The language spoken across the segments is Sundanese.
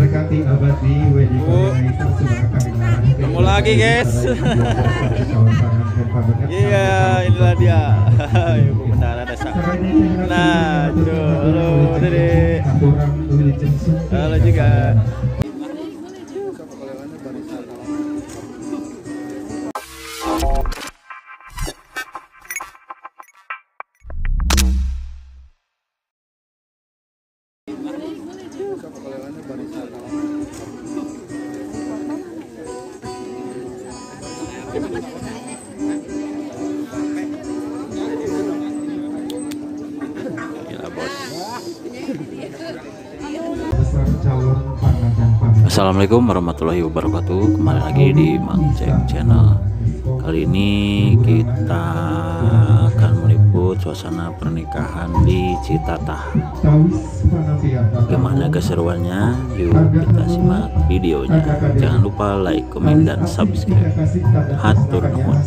Diberkati abadi wedi Ketemu lagi guys. Iya, inilah dia. Ibu Bendahara Desa. Nah, itu. Halo, Dede. Halo juga. Assalamualaikum warahmatullahi wabarakatuh. Kembali lagi di Mang Cek Channel. Kali ini kita akan meliput suasana pernikahan di Citatah. Gimana keseruannya? Yuk kita simak videonya. Jangan lupa like, komen, dan subscribe. Hatur nuhun.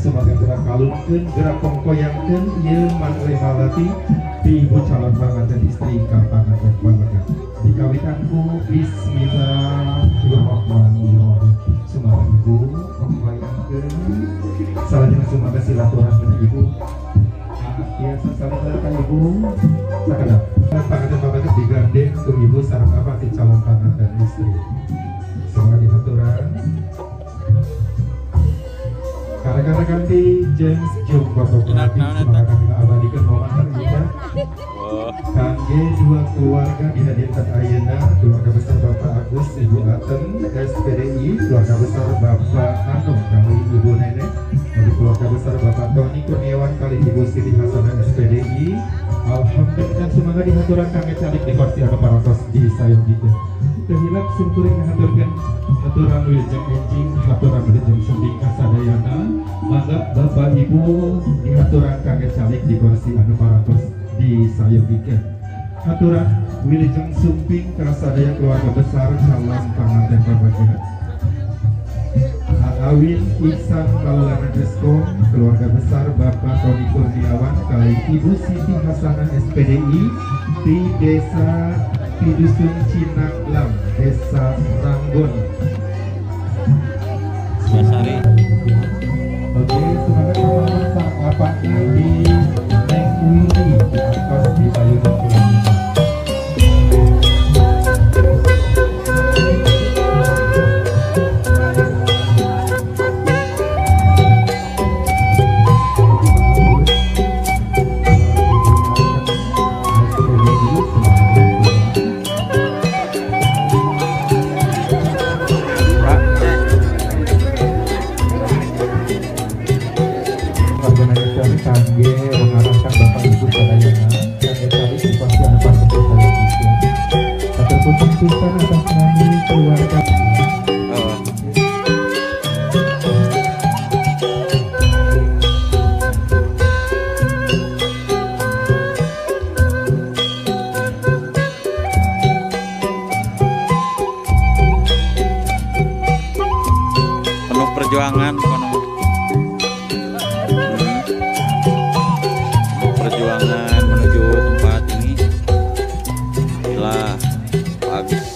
Ibu calon panganten istri ka panganten pamegat. Dikawitanku bismillahirrahmanirrahim. Sumaga ibu membayangkeun salajengna sumaga silaturahmi ibu. Biasa saling ka ibu sakedap. Panganten pamegat digandeng ku ibu sareng apa ti calon panganten istri. Semoga dihaturan. Rekan-rekan di James Jung Fotografi semoga kami abadikan momen terindah. Kangge dua keluarga dihadirkan ayeuna, keluarga besar Bapak Agus, Ibu Aten, SPDI, keluarga besar Bapak Anung kali Ibu Nenek, lalu keluarga besar Bapak Tony Kurniawan kali Ibu Siti Hasanah SPDI. Alhamdulillah semoga dihaturan kangge calik di kursi anu parantos di sayogikeun. Tehilap simkuring ngahaturkeun haturan wilujeng enjing, haturan wilujeng sumping kasadayana. Mangga Bapak Ibu dihaturan kangge calik di kursi anu parantos di sayogikeun. Haturan wilujeng sumping kasadaya keluarga besar calon panganten pamegat. Awin Ihsan Maulana Eskom, keluarga besar Bapak Tony Kurniawan kali Ibu Siti Hasanah SPDI di Desa Dusun Cinanglam, Desa Ranggon. Sari. Oke, semangat teman-teman sang apaknya di Neng Widi di atas di Payung Pulang. Mengarahkan Bapak Ibu sadayana kangge calik di kursi anu parantos sayogikeun. Hatur nuhun pisan atas nami keluarga. Penuh perjuangan perjuangan menuju tempat ini. Gila, bagus.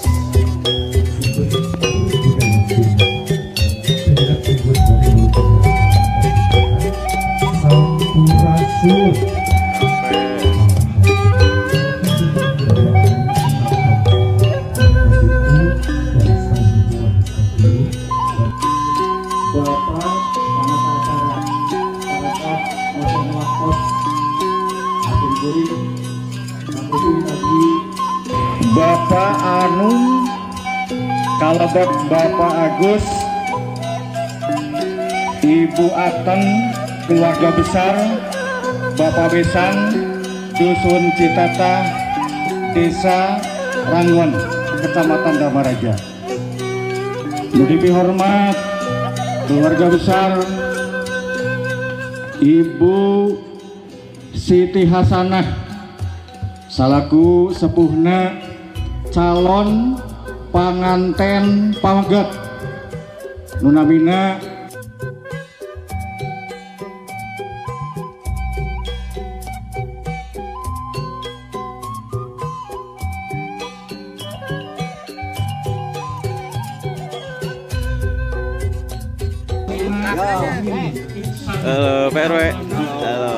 Bapak Anung kalebet Bapak Agus, Ibu Aten, keluarga besar Bapak Besan, Dusun Citatah, Desa Ranggon, Kecamatan Damaraja. Lebih hormat keluarga besar Ibu Siti Hasanah salaku sepuhna calon panganten pamegat nunamina Halo Pak RW. Halo.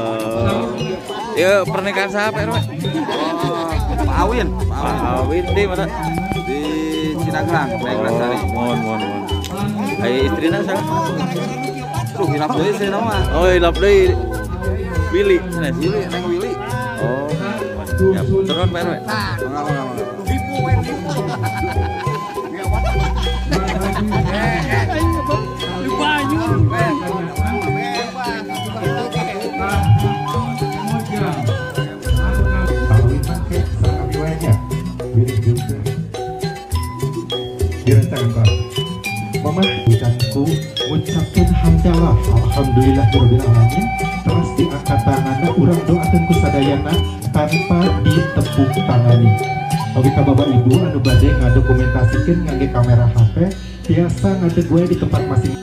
Yuk pernikahan siapa Pak RW? Oh, Pak Awin. Pak Awin di mana? Di Cinangkrang, oh, mohon. Ayo istrina siapa? Tuh hilap deui sih nama. Oh, hilap deui. Willy, sanes. Willy, Neng Willy. Oh. Ya, turun Pak RW. Mangga. Mama ucapku ngucapkeun hamdalah alhamdulillah rabbil alamin terus diangkat tanganna urang doakeun ku sadayana tanpa ditepuk tangani. Oke ka bapak ibu anu bade ngadokumentasikeun ngangge kamera HP biasa ngadeg gue di tempat masing.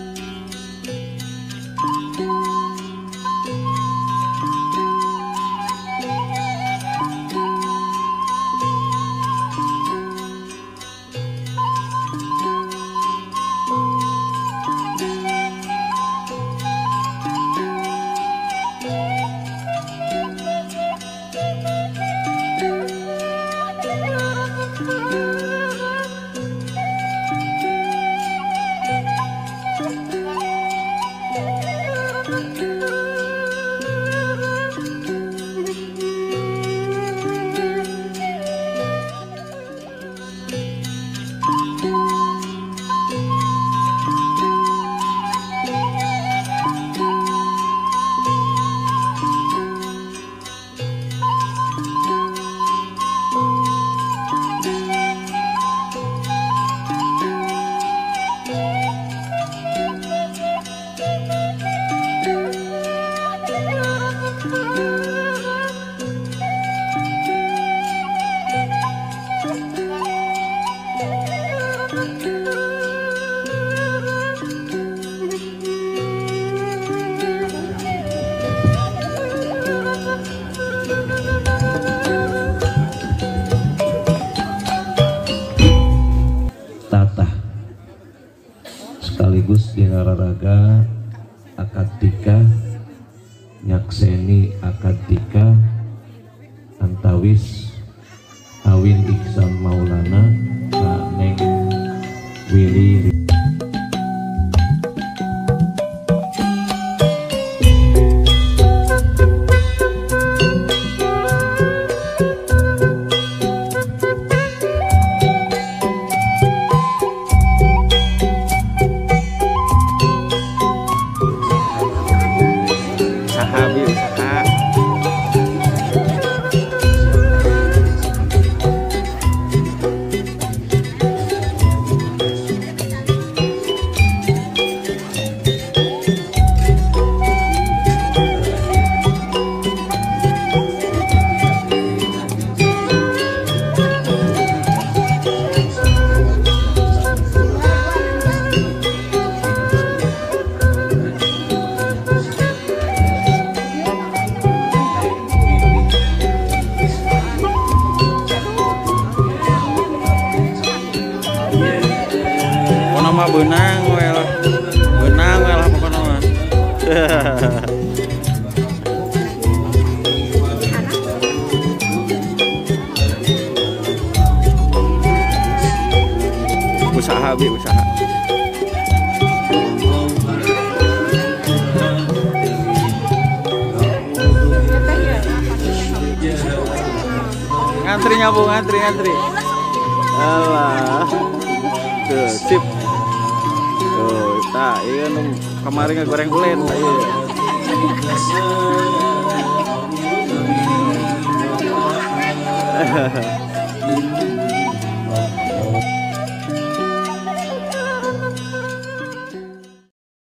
Tatah sekaligus dinararaga akad nikah nyakseni akad nikah antawis Awin Iksan Maulana ka Neng Willy. Mah benang wel, benang wel pokoknya mah. Usaha bi usaha. Ngantri nyabu, ngantri. Alah. Tuh, sip. Tuh, nah, iya kemarin ngegoreng ulen, iya.